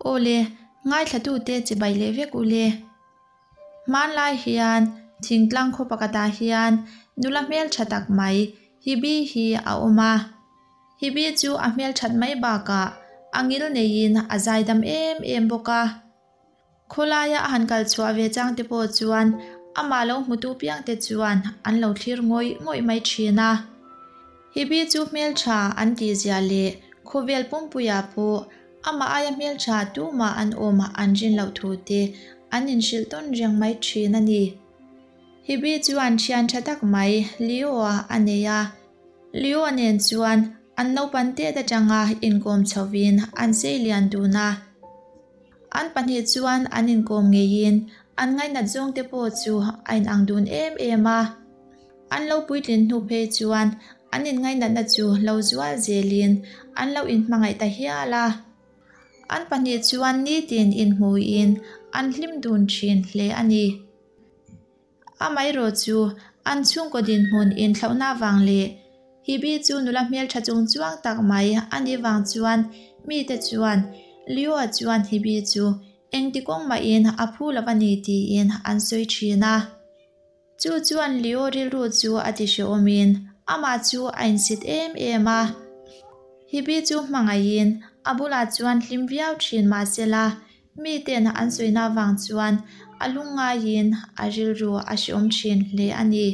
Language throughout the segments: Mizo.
Aw le, ngaithlatute chibai leh vek u le. Hmanlai hian thingtlang khaw pakhatah hian nula hmeltha tak mai Hibi hi a awm a. Hibi chu a hmelthat mai bakah a ngil neiin a zaidam em em bawk a. Khawlaia a han kal chhuah ve chang te pawh chuan amah lo hmutu piang te chuan an lo thlir ngawih ngawih mai thin a. Hibi chu hmeltha an tihzia leh khawvel pumpuiah pawh amah aia hmeltha tumah an awm an rin loh thu te an inhrilh tawn reng mai thin a ni. Hibi chuan thian tha tak mai Leo-a a nei a. Leo-a nen chuan an naupan tet atanga inkawm chhovin an sei lian dun a. An pahnih chuan an inkawm ngeiin an ngainat zawng te pawh chu a inang dun em em a. An lo puitlin hnu phei chuan an inngainatna chu lo zual zelin an lo inhmangaih ta hial a. An pahnih chuan nitin inhmuiin an hlim dun thin hle a ni. Amaherawh chu an chhungkaw dinhmun inthlauhna avang leh Hibi chu nula hmeltha chung chuang tak mai a nih vang chuan mite chuan Leo-a chuan Hibi chu engti kawng mahin a phu lo a ni tiin an sawi thin a. Chu chuan Leo rilru chu a ti hrehawmin amah chu a insit em em a. Hibi chu hmangaihin a bulah chuan hlim viau thin mahsela Miten an sawina vang chuan a lungngaiin a rilru a hreawm thin hle a ni.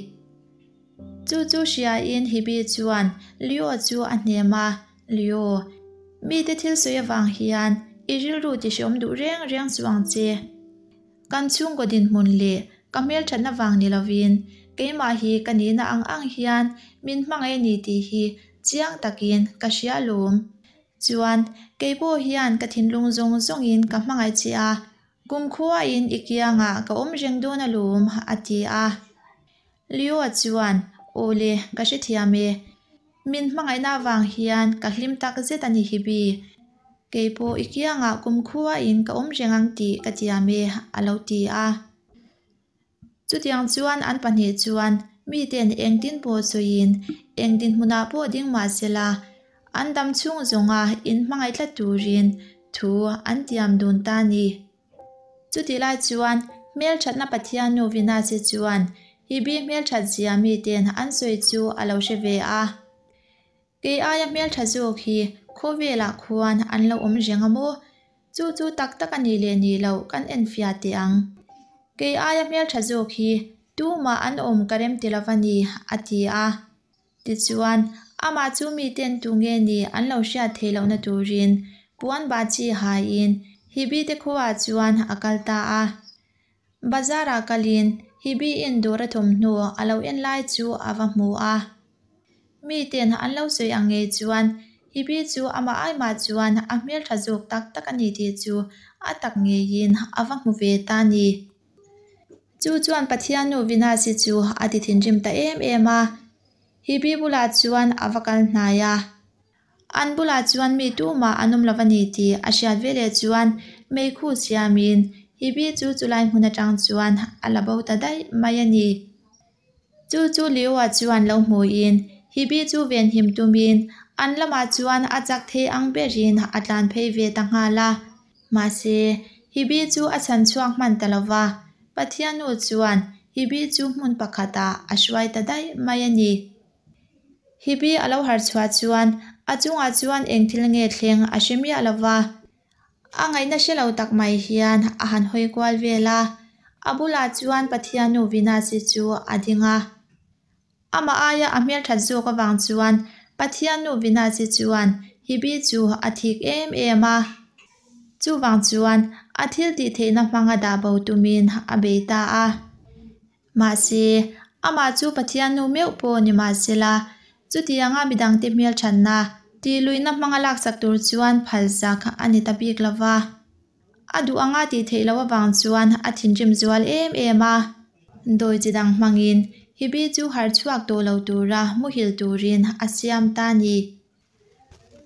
Chu chu hriain Hibi chuan Leo chu a hnem a, Leo, mite thil sawi avang hian i rilru ti hreawm duh reng reng chu ang che. Kan chhungkaw dinhmun leh ka hmelthatna vang ni lovin keimah hi ka nihna ang ang hian min hmangaih a ni tih hi chiang takin ka hria alawm. Chuan, kei pawh hian ka thinlung zawng zawngin ka hmangaih che a, kumkhuain i kiangah ka awm reng dawn alawm, a ti a. Leo-a chuan, Aw le, ka hrethiam e. Min hmangaihna avang hian ka hlim tak zet a ni Hibi. Kei pawh i kiangah kumkhuain ka awm reng ang tih ka tiam e, a lo ti a. Chutiang chuan an pahnih chuan miten engtin pawh sawiin eng dinhmunah pawh ding mah sela, an dam chhung zawnga inhmangaih tlat turin thu an tiam dun ta a ni. Chutih lai chuan hmelthatna Pathiannu Venus-i chuan Hibi hmelthatzia miten an sawi chu a lo hre ve a. Kei aia hmeltha zawk hi khawvelah khuan an lo awm reng a maw? Chu chu tak tak a nih leh nih loh kan enfiah teh ang. Kei aia hmeltha zawk hi tumah an awm ka rem ti lova ni, a ti a. Tichuan, amah chu miten tu nge ni an lo hriat theih lohna turin puan bah chi haiin Hibite khuaah chuan a kal ta a. Bazar-ah kalin Hibi-in dawr a thawmhnaw a lo en lai chu a va hmu a. Miten an lo sawi ang ngei chuan Hibi chu amah aimah chuan a hmeltha zawk tak tak a ni tih chu a tak ngeiin a va hmu ve ta a ni. Chu chuan Pathiannu Venus-i chu a ti thinrim ta em em a. Hibi bulah chuan a va kal hnai a. An bulah chuan mi tumah an awm lo a ni tih a hriat veleh chuan meikhu siamin Hibi chu chulai hmun atang chuan a la bo ta daih mai a ni. Chu chu Leo-a chuan lo hmuin Hibi chu venhim tumin an lamah chuan a chak thei ang berin a tlan phei ve ta nghal a. Mahse, Hibi chu a chhan chhuak hman ta lo va, Pathiannu chuan Hibi chu hmun pakhatah a hruai ta daih mai a ni. Hibi a lo harh chhuah chuan a chungah chuan eng thil nge thleng a hre miah lo va. A ngaihna hre lo tak mai hian a han hawi kual vel a, a bulah chuan Pathiannu Venus-i chu a ding a. Amah aia a hmelthat zawk avang chuan Pathiannu Venus-i chuan Hibi chu a thik em em a. Chuvang chuan a thil tih theihna hmanga dah bo tumin a bei ta a. Mahse, amah chu Pathian nu meuh pawh ni mahsela, chutianga midangte hmelthatna tih luihna hmanga laksak tur chuan phalsak a ni ta bik lo va. A duh anga tih theih loh avang chuan a thinrim zual em em a. Dawi chi dang hmangin Hibi chu harh chhuak tawh lo tura muhil turin a siam ta a ni.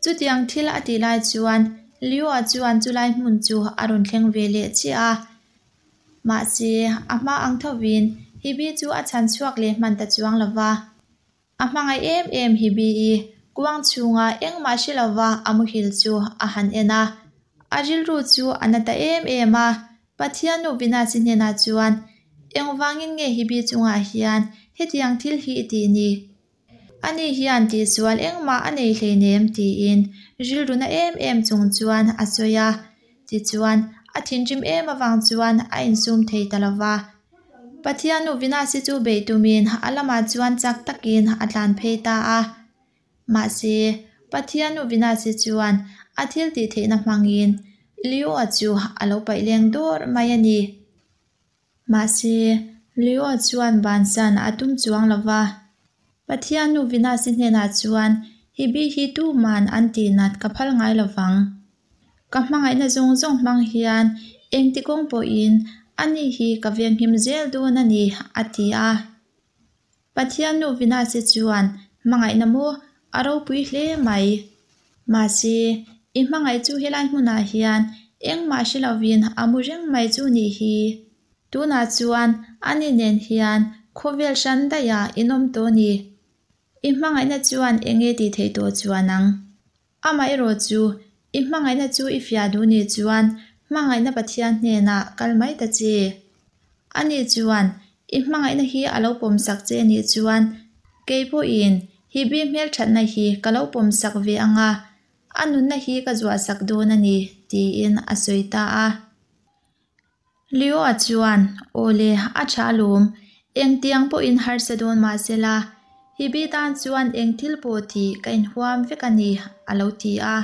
Chutiang thil a tih lai chuan Leo-a chuan chulai hmun chu a rawn thleng ve leh chiah a. Mahse, a hma ang thovin Hibi chu a chhan chhuak leh hman ta chuang lo va. A hmangaih em em Hibi-i kuang chhunga engmah hre lova a muhil chu a han en a. A rilru chu a na ta em em a, Pathian nu Venus-i hnenah chuan, Engvangin nge Hebe chungah hian hetiang thil hi i tih ni? Ani hian tihsual engmah a nei hleinem tiin rilru na em em chung chuan a sawi a. Tichuan, a thinrim em avang chuan a insum thei ta lo va. Pathian nu Venus-i chu beih tumin a lamah chuan chak takin a tlan phei ta a. Mahse, Pathian nu Venus-i chuan a thil tih theihna hmangin Leo-a chu a lo paih leng dawr mai a ni. Mahse, Leo chuan bansan a tum chuang lo va. Pathian nu Venus-i hnenah chuan, Hibi hi tuman an tihnat ka phal ngai lo vang. Ka hmangaihna zawng zawng hmang hian engti kawng pawhin ani hi ka venghim zel dawn a ni, a ti a. Pathian nu Venus-i chuan hmangaihna maw a ropui hle mai. Mahse, i hmangaih chu helai hmunah hian engmah hre lovin a mu reng mai chu nih hi. Tunah chuan ani nen hian khawvel hran daihah in awm tawh ni. I hmangaihna chuan enge tih theih tawh chuan ang? Amaherawh chu, i hmangaihna chu i fiah duh nih chuan hmangaihna Pathian hnenah kal mai ta che. Ani chuan, i hmangaihna hi a lo pawmsak che nih chuan kei pawhin hi bi hmelthatna hi ka lo pawmsak ve ang a, a nunna hi ka zuahsak dawn a ni, tiin a sawi ta a. Leo-a chuan, Aw le, a tha alawm. Engtiang pawhin harsa dawn mah se la, Hibi tan chuan eng thil pawh tih ka inhuam vek a ni, a lo ti a.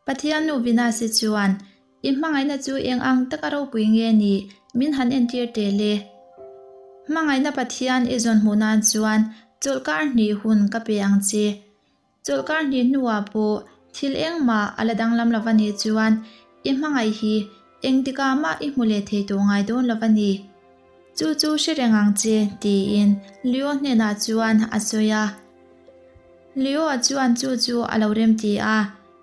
Pathian nu Venus-i chuan, I hmangaihna chu eng ang taka ropui nge nih min han entir teh le. Hmangaihna Pathian i zawn hmuh nan chuan chawlhkar hnih hun ka pe ang che. Chawlhkar hnih hnuah pawh thil engmah a la danglam lo va nih chuan i hmangaih hi engtikah mah i hmu leh thei tawh ngai dawn lo va ni. Chu chu hre reng ang che, tiin Leo hnenah chuan a sawi a. Leo chuan chu chu a lo remti a,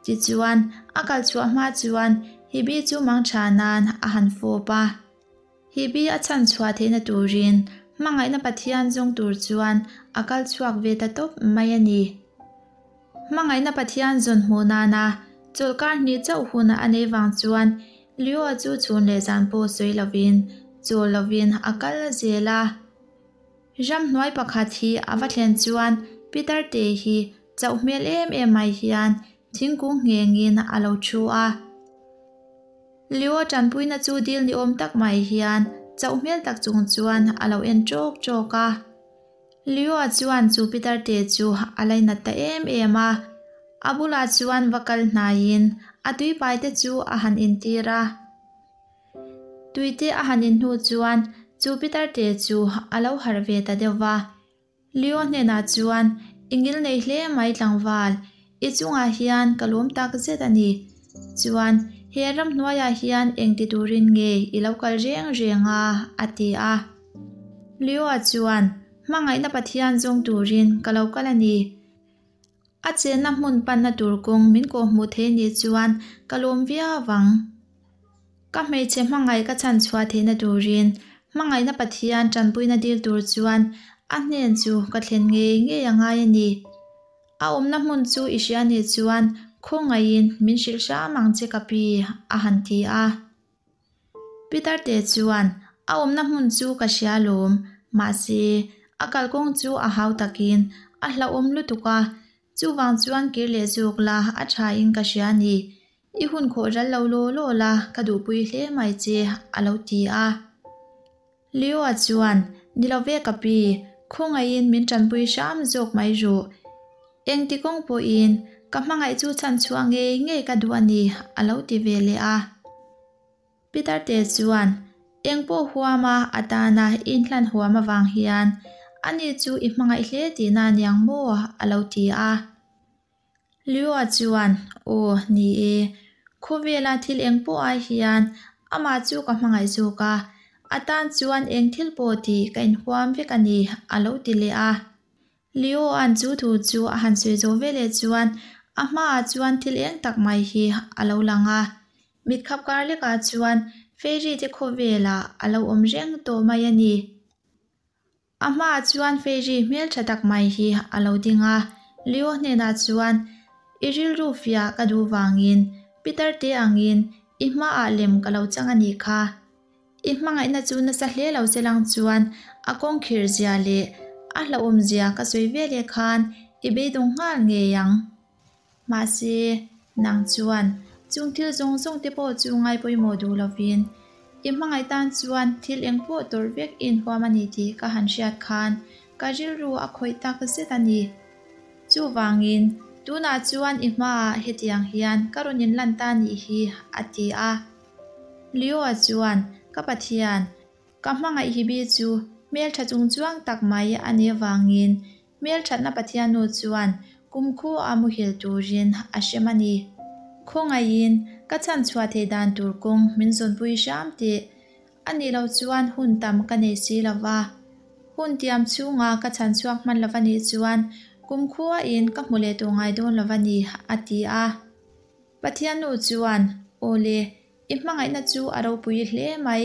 tichuan a kal chhuah hma chuan Hebe chu mangtha nan a han fawp a. Hibi a chhan chhuah theihna turin hmangaihna Pathian zawng tur chuan a kal chhuak ve ta tawp mai a ni. Hmangaihna Pathian zawn hmuh nana chawlhkar hnih chauh hun a neih vang chuan Leo chu chhun leh zan pawh sawi lovin chawl lovin a kal zel a. Ramhnuai pakhat hi a va thlen chuan Peter te hi chauh hmel em em mai hian thingkung nghengin a lo thu a. Leo tanpuina chu dil ni awm tak mai hian chauh hmel tak chung chuan a lo en ṭawk ṭawk a. Leo chuan chu pitar te chu a lainat ta em em a, a bulah chuan va kal hnaiin a tuipai te chu a han intir a. Tuite a han in hnu chuan chu pitar te chu a lo harh ve ta deuh va. Leo hnenah chuan, I ngil nei hle mai tlangval, i chungah hian ka lawm tak zet a ni. Chuan, he ramhnuaiah hian eng ti turin nge i lo kal reng reng a? a ti a. Leo-a chuan, Hmangaihna Pathian zawng turin ka lo kal a ni. A chenna hmun panna tur kawng min kawhhmuh thei nih chuan ka lawm viau vang. Ka hmeichhe hmangaih ka chhan chhuah theihna turin hmangaihna Pathian tanpuina dil tur chuan a hnen chu ka thlen ngei ngei a ngai a ni. A awmna hmun chu i hria nih chuan khawngaihin min hrilh hram ang che ka pi, a han ti a. Peter te chuan, A awmna hmun chu ka hria alawm, mahse, a kalkawng chu a hau takin a hlauhawm lutuk a, chuvang chuan kir leh zawk la a tha in ka hria a ni. I hun khawh ral lo law law la ka duhpui hle mai che, a lo ti a. Leo-a chuan, Ni lo ve ka pi, khawngaihin min tanpui hram zawk mai rawh. Engti kawng pawhin ka hmangaih chu chhan chhuah ngei ngei ka duh a ni, a lo ti ve leh a. Peter te chuan, Eng pawh huama a tana i inhlan huam avang hian ani chu i hmangaih hle tihna a niang maw? a lo ti a. Leo-a chuan, Aw, ni e. Khawvela thil eng pawh ai hian amah chu ka hmangaih zawk a, a tan chuan eng thil pawh tih ka inhuam vek a ni, a lo ti leh a. Leo-a'n chu thu chu a han sawi zawh veleh chuan a hmaah chuan thil eng tak mai hi a lo lang a. Mitkhap kar lekah chuan Fairy te khawvelah a lo awm reng tawh mai a ni. A hmaah chuan Fairy hmel tha tak mai hi a lo ding a, Leo hnenah chuan, I rilru fiah ka duh vangin Pitar te angin i hmaah lem ka lo chang a nih kha. I hmangaihna chu nasa hle lo che lang chuan a kawng khirh zia leh a hlauhawm zia ka sawi ve leh khan i beidawng nghal ngei ang. Mahse, nang chuan chung thil zawng zawng te pawh chu ngai pawimawh duh lovin i hmangaih tan chuan thil eng pawh tawrh vek i inhuam a ni tih ka han hriat khan ka rilru a khawih tak zet a ni. Chuvangin, tunah chuan i hmaah hetiang hian ka rawn inlan ta nih hi, a ti a. Leo-a chuan, Ka Pathian, ka hmangaih hi bi chu hmeltha chungchuang tak mai a nih avangin hmelthatna Pathiannu chuan kumkhua a muhil turin a hrem a ni. Khawngaihin, ka chhanchhuah theih dan tur kawng min zawnpui hram teh. A nih loh chuan hun tam ka nei si lo va. Hun tiam chhunga ka chhan chhuak hman lo va nih chuan kumkhuain ka hmu leh tawh ngai dawn lo va ni, a ti a. Pathian nu chuan, Aw le, i hmangaihna chu a ropui hle mai.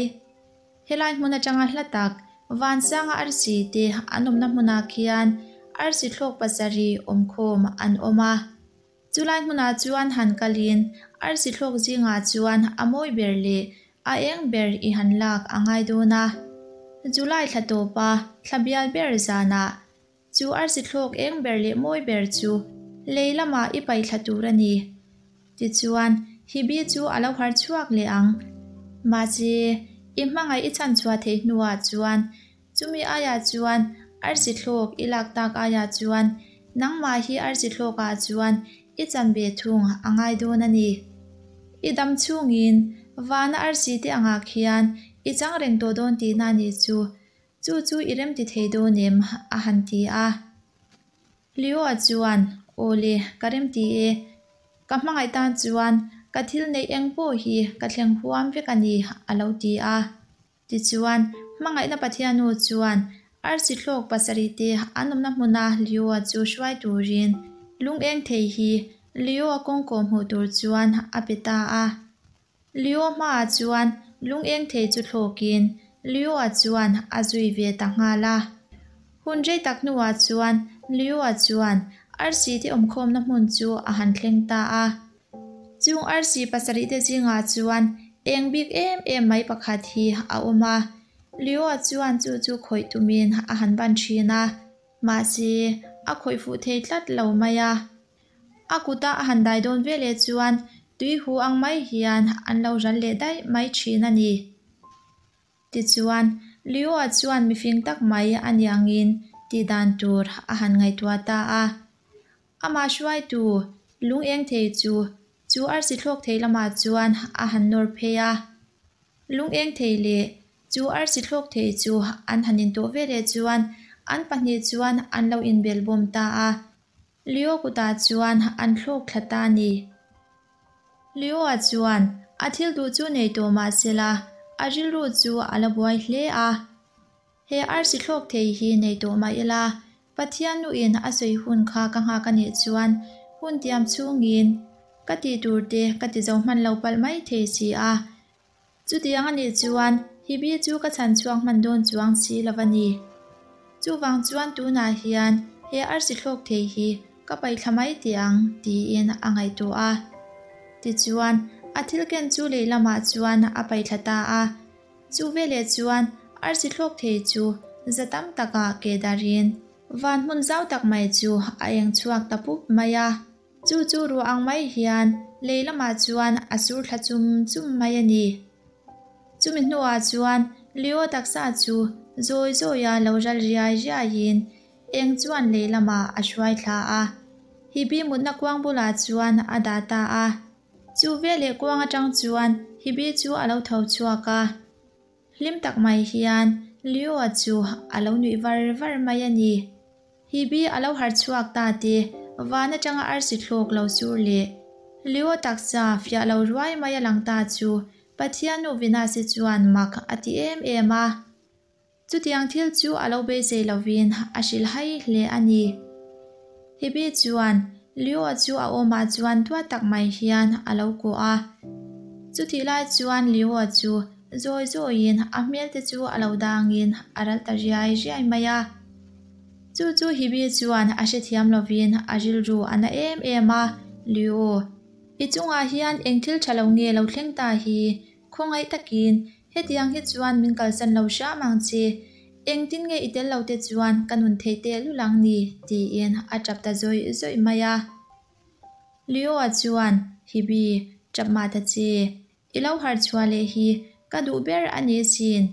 Helai hmun atanga hla tak, Vansanga arsi te an awmna hmunah khian arsi thlawk pasarih awmkhawm an awm a. Chulai hmunah chuan han kalin arsi thlawk zingah chuan a mawi ber leh a eng ber i han lak a ngai dawn a. July thla tawpa thla bial ber zanah chu arsi thlawk eng ber leh mawi ber chu lei lamah i paih thla tur a ni. Tichuan, Hibi chu a lo har chhuak leh ang. Mahse, i hmangaih i chhanchhuah theih hnuah chuan Chumi aiah chuan arsi thlawk i lak tak aiah chuan nangmah hi arsi thlawkah chuan i chan ve thung a ngai dawn a ni. I dam chhungin vana arsi te angah khian i chang reng tawh dawn tihna a nih chu. Chu chu i remti thei dawn em? a han ti a. Leo-a chuan, Aw le, ka remti e. Ka hmangaih tan chuan ka thil neih eng pawh hi ka thleng huam vek a ni, a lo ti a. Tichuan, hmangaihna Pathiannu chuan arsi thlawk pasarihte an awmna hmuna Leo-a chu hruai turin lung eng thei hi Leo-a kawngkaw hmuh tur chuan a pe ta a. Leo hmaah chuan lung eng thei chu thlawkin Leo-a chuan a zui ve ta nghal a. Hun rei tak hnuah chuan Leo-a chuan arsi te awmkhawmna hmun chu a han thleng ta a. Chung arsi pasarihte zingah chuan eng bik em em mai pakhat hi a awm a, Leo-a chuan chu chu khawih tumin a han ban thin a, mahse a khawih fuh thei tlat lo mai a. A kuta a han dai dawn veleh chuan tui hu ang mai hian an lo ral leh daih mai thin a ni. Tichuan, Leo-a chuan mifing tak mai a ni angin tih dan tur a han ngaihtuah ta a. Amah hruaitu lung eng thei chu chu arsi thlawk thei lamah chuan a han nawr phei a. Lung eng thei leh chu arsi thlawk thei chu an han intawh veleh chuan an pahnih chuan an lo inbelbawm ta a. Leo kutah chuan an thlawk thla ta a ni. Leo-a chuan a thil duh chu nei tawh mah sela a rilru chu a la buai hle a. He arsi thlawk thei hi nei tawh mah ila, Pathian nuin a sawi hun kha ka nghak a nih chuan hun tiam chhungin ka tih tur te ka ti zo hman lo palh mai thei si a. Chutiang a nih chuan Hibi chu ka chhan chhuak hman dawn chuang si lo a ni. Chuvang chuan tunah hian he arsi thlawk thei hi ka paihthla mai teh ang tiin a ngaihtuah a. Tichuan a thil ken chu lehlamah chuan a paihthla ta a. Chu veleh chuan arsi thlawk thei chu za tam takah ke darin van hmun zau tak mai chu a eng chhuak ta pup mai a. Chu chu ruah ang mai hian lei lamah chuan a sur thla chum chum mai a ni. Chumi hnuah chuan Leo taksa chu zawi zawia lo ral riai riaiin eng chuan lei lamah a hruai thla a. Hibi mutna kuang bulah chuan a dah ta a. Chu veleh kuang atang chuan Hibi chu a lo tho chhuak a. Hlim tak mai hian Leo-a chu a lo nuih var var mai a ni. Hibi a lo harh chhuak ta te, van atanga arsi thlawk lo sur leh Leo taksa fiah lo ruai mai a lang ta chu Pathian nu Venus-i chuan mak a ti em em a. Chutiang thil chu a lo beisei lovin a hrilh hai hle a ni. Hibi chuan Leo chu a awmah chuan duat tak mai hian a lo kuah a. Chutih lai chuan Leo chu zawi zawiin a hmel te chu a lo dangin a ral ta riai riai mai a. Chu chu Hibi chuan a hrethiam lovin a rilru a na em em a, Leo. I chungah hian eng thil tha lo nge lo thleng ta hi? Khawngaih takin, hetiang hi chuan min kalsan lo hram ang che. Engtin nge i tel lo te chuan ka nun theih tehlul ang ni? tiin a tap ta zawih zawih mai a. Leo-a chuan, Hibi, tap mah ta che. I lo harh chhuah leh hi ka duh ber a ni asin.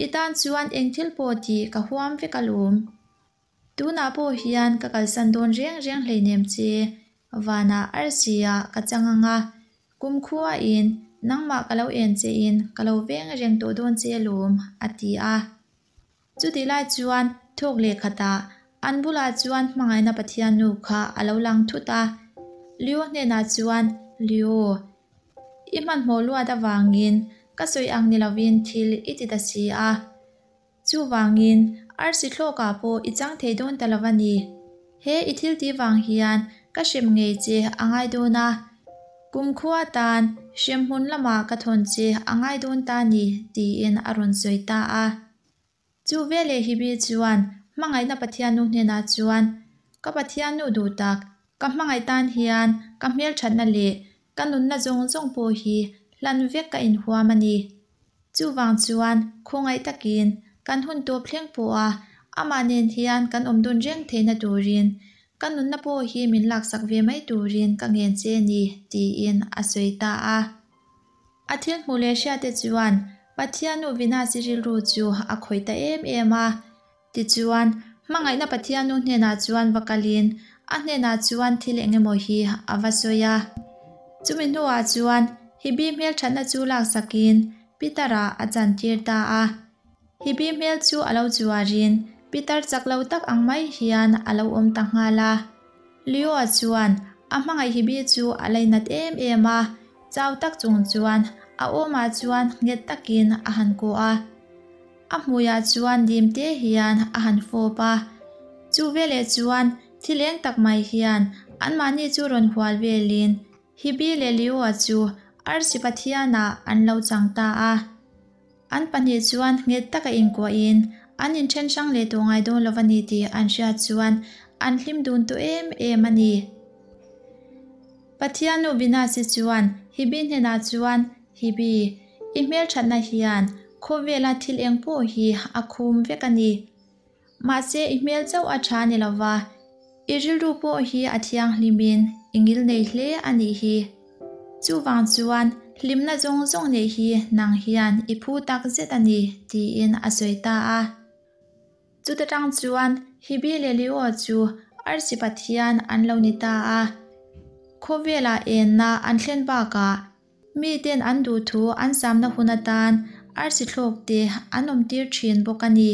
I tan chuan eng thil pawh tih ka huam vek alawm. Tunah pawh hian ka kalsan dawn reng reng hleinem che, vanah arsi-ah ka chang ang a, kumkhuain nangmah ka lo en chein ka lo veng reng tawh dawn che alawm, a ti a. Chutih lai chuan thawk leh khatah an bulah chuan hmangaihna Pathian nu kha a lo lang thut a. Leo hnenah chuan, Leo, i hmanhmawh luat avangin ka sawi ang ni lovin thil i ti ta si a. Chuvangin, arsi thlawkah pawh i chang thei dawn ta lo a ni. He i thil tih vang hian ka hrem ngei che a ngai dawn a, kumkhua tan hremhmun lamah ka thawn che a ngai dawn ta ni, tiin a rawn sawi ta a. Chu veleh Hibi chuan hmangaihna Pathiannu hnenah chuan, Ka Pathiannu duh tak, ka hmangaih tan hian ka hmelthatna leh ka nunna zawng zawng pawh hi hlan vek ka inhuam a ni. Chuvang chuan khawngaih takin kan hun tawp thleng pawha amah nen hian kan awm dun reng theihna turin ka nunna pawh hi min laksak ve mai turin ka ngen che ni, tiin a sawi ta a. A thil hmuh leh hriate chuan Pathiannu Venus-i rilru chu a khawih ta em em a. Tichuan, hmangaihna Pathiannu hnenah chuan va kalin a hnenah chuan thil eng emaw hi a va sawi a. Chumi hnuah chuan Hibi hmelthatna chu laksakin Peter-a a chantir ta a. Hibi hmel chu a lo chuarin Peter chak lo tak ang mai hian a lo awm ta nghal a. Leo-a chuan a hmangaih Hibi chu a lainat em em a, chau tak chung chuan a awmah chuan nghet takin a han kuah a. A hmuiah chuan dim te hian a han fawp a, chu veleh chuan thi leng tak mai hian anmahni chu rawn hual velin Hibi leh Leo-a chu arsi Pathianah an lo chang ta a. An pahnih chuan nghet taka inkuahin an inthen hrang leh tawh ngai dawn lo a ni tih an hriat chuan an hlim dun tawh em em a ni. Pathiannu Venus-i chuan Hibi hnenah chuan, Hibi, i hmelthatna hian khawvela thil eng pawh hi a khum vek a ni. Mahse i hmel chauh a tha ni lova, i rilru pawh hi a thianghlimin i ngil nei hle a nih hi. Chuvang chuan hlimna zawng zawng neih hi nang hian i phu tak zet a ni, tiin a sawi ta a. Chuta tang chuan Hibi leh Leo chu arsi pathian an lo ni ta a. Khawvelah enna an thlen bakah miten an duhthu an samna hun atan arsi thlawkte an awmtir thin bawk a ni.